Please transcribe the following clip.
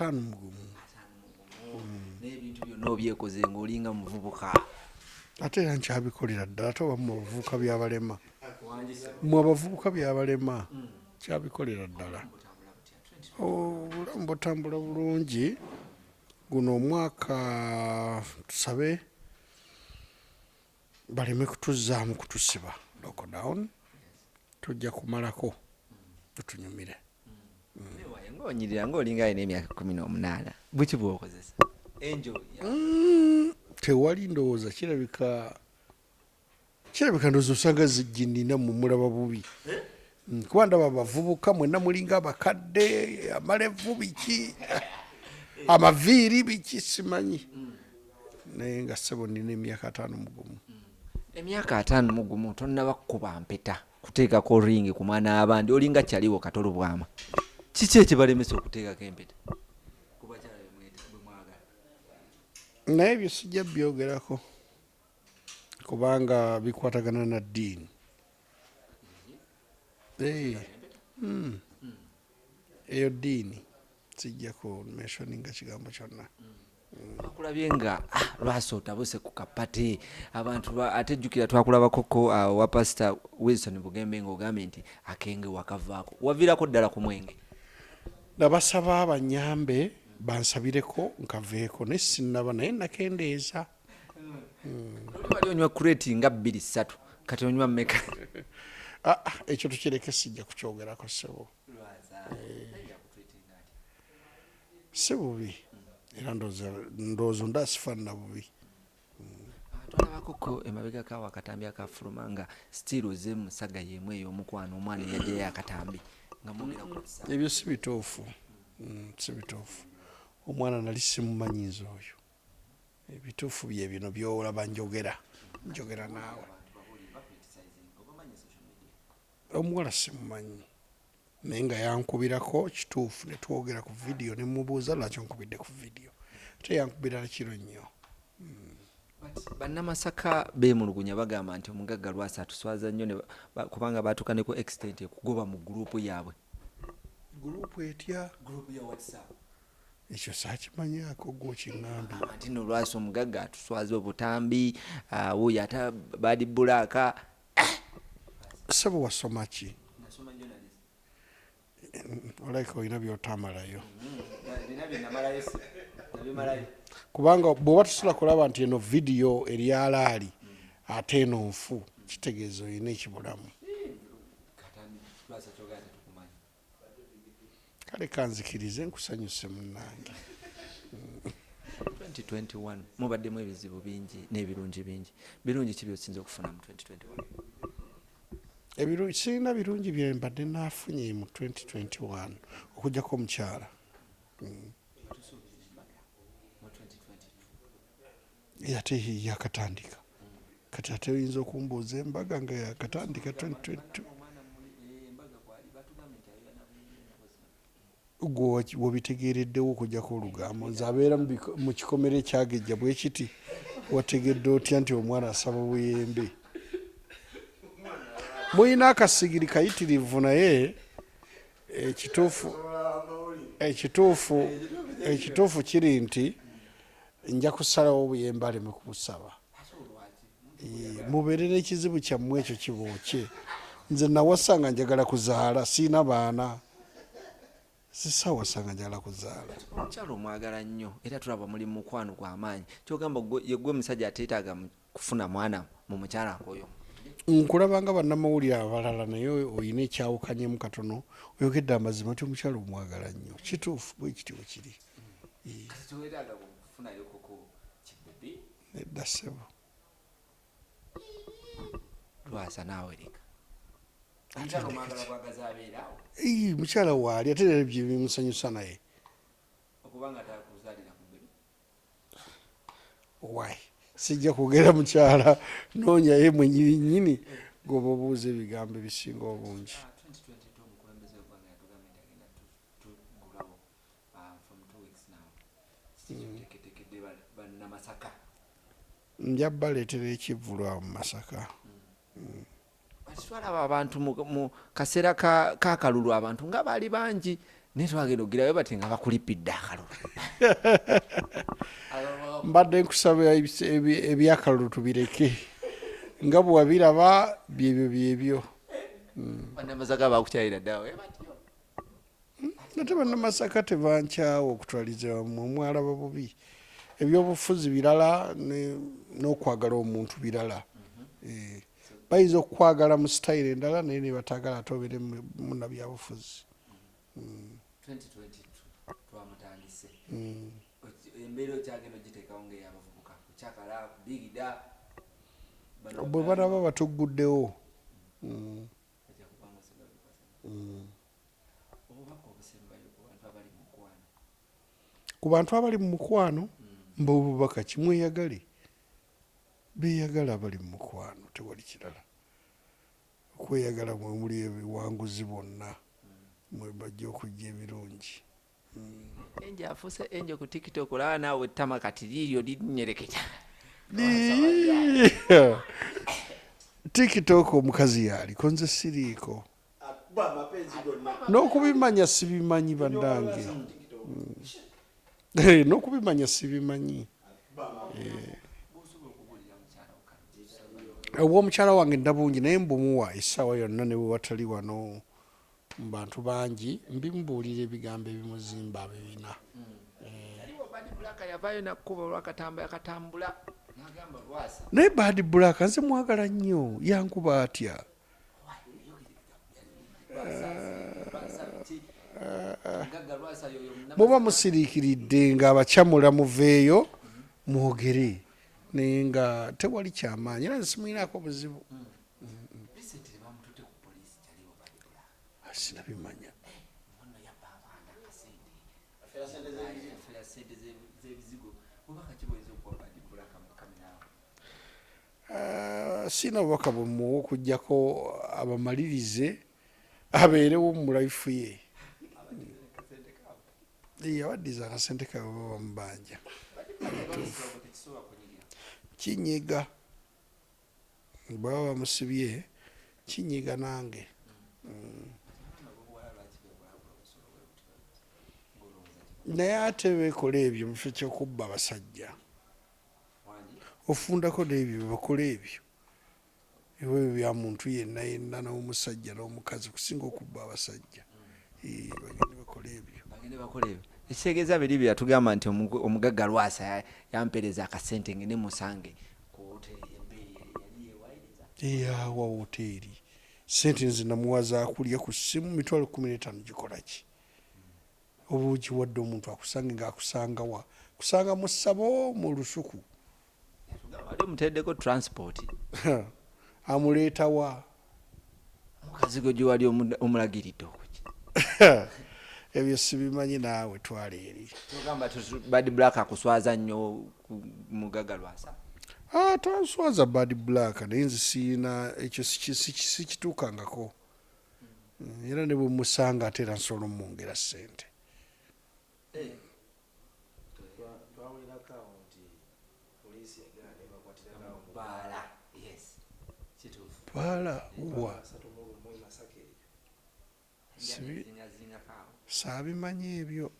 51. N'ebintu byonna obyekoze ng'olinga muvubuka. Ate era nkyabikolera ddala, ate oba mmwe abavubuka byabalema, mmwe abavubuka byabalema, nkyabikolera ddala. Obulamu butambula bulungi. Guno omwaka tusabe baleme kutuzzaamu kutusiba lockdown, tujja kumalako tutunyumire. Ng'onyirira ng'olinga alina emyaka 18, buki bw'okozesa? Enjoy. Tewali, ndowooza kirabika ndowooza osanga zijinina mumulaba bubi. Kuba ndaba abavubuka mwenna mulinga abakadde, amalevu biki, amaviiri biki, simanyi, naye nga ssebo nina emyaka 51. Emyaka 51, tonnaba kukuba mpeta, kuteekako ring ku mwana w'abandi, olinga kyaliwo katolu bwama. Kiki ekibalemesa okuteekako empeta ku bakyala bwe mwagala? Naye ebyo sijja byogerako kubanga bikwatagana na ddiini. Eyo ddiini, sijja ku mentioninga kigambo kyonna. Twakulabye nga lwasi otabuse ku kapate abantu ate jjukira twakulabakoko wa Pastor Wilson Bugembe ng'ogambye nti akenge wakavaako, waviirako ddala ku mwenge. Nabasaba banyambe, bansabireko nkaveeko, naye sinnaba, naye nakendeeza. Oli wali onywa crate nga bbiri ssatu, kati onywa mmeka? Ah, ekyo tukireke, sijja kukyogerako ssebo. Si bubi, era ndowooza ndasifaanana bubi. Twalabakoko emabegako awo akatambi akafuluma nga still oze musaga yemu ey'omukwano, omwana eyajjayo akatambi nga mwogera ku kisa. Ebyo si bituufu. Si bituufu. Omwana nali simumanyi nze oyo. Ebituufu bye bino byolaba njogera naawe. Omuwala simumanyi, naye nga yankubirako kituufu ne twogera ku vidiyo, ne mubuuza lwaki onkubidde ku vidiyo, ate yankubira kiro nnyo. Bannamasaka beemulugunya, bagamba nti omugagga Lwasa atuswaza nnyo kubanga batuuka ne ku extent ekugoba mu gurupu yaabwe. Gurupu etya? Gurupu ya WhatsApp. Ekyo saakimanyaako, gwe okiŋŋambye. Nti no Lwasa omugagga atuswaza obutambi, wuuyo ate bad black. Ssebo, wasoma ki? Olabika olina byotamalayo, kubanga bw'oba tosobola kulaba nti eno vidiyo eri alaali ate eno nfu, kitegeeza olina ekibulamu. Kale kanzikirize nkusanyuse munnange. 2021 mubaddemu ebizibu bingi n'ebirungi bingi. Birungi ki byosinza okufuna mu 2021? Ebirungi, sirina birungi bye mbadde naafunye mu 2021 okuggyako omukyala. Ate yakatandika kati, ate oyinza okumbuuza embaga nga yakatandika 2022? Gwe wabitegeereddewo okuggyako olugambo? Nze abeera mu kikomera ekyagejja bwe kiti, wategedde otya nti omwana asaba buyembe? Muyina akasigiri kayitirivu, naye ekituufu kiri nti nja kusalawo obuyembe aleme kubusaba. Mubeere n'ekizibu kyammwe ekyo kibookye. Nze nawasa nga njagala kuzaala, siina baana, sisawasa nga njagala kuzaala. Omukyala omwagala nnyo, era tulaba muli mukwano gw'amaanyi. Kyogamba yegwe musajja ateetaaga kufuna mwana mu mukyala ng'oyo? Nkulaba nga bannamawulire abalala, naye olina ekyawukanyemu katono. Oyogedde amazima nti omukyala omwagala nnyo, kituufu, bwe kityo bwe kiri. Kati tewetaaga kufunayo koko kibebi? Nedda ssebo. Lwasa, naawe leka, omukyala omwagala bwagazi abeeraawo. Mukyala waali, ate era bye bimusanyusa naye. Okubanga takuzaalira ku bebi? Why, sijja kwogera mukyala, noonyaye mwenyini nyini goba obuuza ebigambo ebisinga obungi. 2022 omukulembeze w'eggwanga yatugambye nti agenda tugulawo from 2 weeks now. Kiki kyoteeketeekedde bannamasaka? Nja baleetera ekivvulu awo mu Masaka. Kati twalaba abantu mu kaseera k'akalulu, abantu nga baali bangi. Naye twagenda okugirayo bati nga bakulipidde akalulu. Mbadde nkusaba ebyakalulu tubireke nga bwe wabiraba, byebyo byebyo. Bannamasaka bakukyayira ddawe batyo? Ate bannamasaka tebankyawa okutwaliza wamu, omwalaba bubi. Ebyobufuzi birala n'okwagala omuntu birala. Bayinza okukwagala mu sitayiro endala, naye ne bataagala ate obeere munnabyabufuzi. 2022 twamutandise. Embeera okyagenda ogiteekawo ngaeyabavubuka kukyakala kudigida? Bwe banaba batugguddewo. Bajja kubanga osinga bikwasa. Obubaka obusembayo ku bantu abali mu mukwano? Ku bantu abali mu mukwano, mba obubaka kimweyagale, beeyagala abali mu mukwano, tewali kirala. Okweyagala mwe muli ebiwanguzi bwonna, mwe bajja okujja ebirungi. Enje afuuse enje ku TikTok, olaba naawe ettama kati liiryo linyereketa. TikTok omukazi yaliko, nze siriiko. N'okubimanya sibimanyi, bannange. N'okubimanya sibimanyi. Obw'omukyala wange nabungi, naye mbumuwa essaawa yonna, ne bwe watali wano mu bantu bangi, mbimubuulira ebigambo ebimuzimba bibina. Aliwo Bad Black yavaayo nakkuba olwakatamba, yakatambula nagamba Lwasa. Naye Bad Black nze mwagala nnyo, yankuba atya? Mugagga Lwasa yoyo. Muba musiriikiridde ng'abakyamula, muveeyo mwogere, naye nga tewali kyamaanyi, era nze simuyinaako buzibu. Recently bamututte ku poliisi, kyaliwo Bad Black. Sinabimanya. Muno yabba abaana akasente, afera sente z'ebizigo. Bubaka ki bwoyinza okuwa Bad Black mu kamera awo? Ah, siina bubaka bwemuwa okugjako abamalirize abeerewo mu life ye. Abaddiza akasente kaabwe baba bamubanja. Tekisobola kunyiga. Kinyiga, bwaba bamusibye kinyiga nange. Obuwala lwaki bebwagula obusolo bwe butyo ng'olowooza ki? Naye ate beekola ebyo mu kifo ky'okubba abasajja. Wangi. Ofundako n'ebyo bebakola ebyo, ebyo bya muntu yenna yenna, n'omusajja n'omukazi, kusinga okubba abasajja. Bagende bakola ebyo. Bagende bakola ebyo. Ekitegeeza biri bye yatugamba nti omugagga Lwasa yampeereza akasente ngende musange ku woteri ebbeeyi yali yewayiriza. Eyawa woteeri sente? Nze namuwa zakulya ku ssimu, 150,000 gikola ki? Oba ogiwadde omuntu akusange ng'akusangawa? Kusanga mu ssabo, mu lusuku? Yatugamba wali omuteereddeko transport. Amuleetawa? Mukazi gwe gye wali omulagiridde okuki. Ebyo sibimanyi naawe, twala eri. Togamba Bad Black akuswaza nnyo ku mugagga Lwasa? Ah, tanswaza Bad Black, naye nze siina ekyo, sikituukangako. Era ne bwe musanga ate era nsobola omwongera ssente. Twawulirako awo nti poliisi yagala nebakwatirako awo mu baala, yes, kituufu. Baala wa? 31 e Masaka eyo. Zingazingako awo. Saabimanyi ebyo.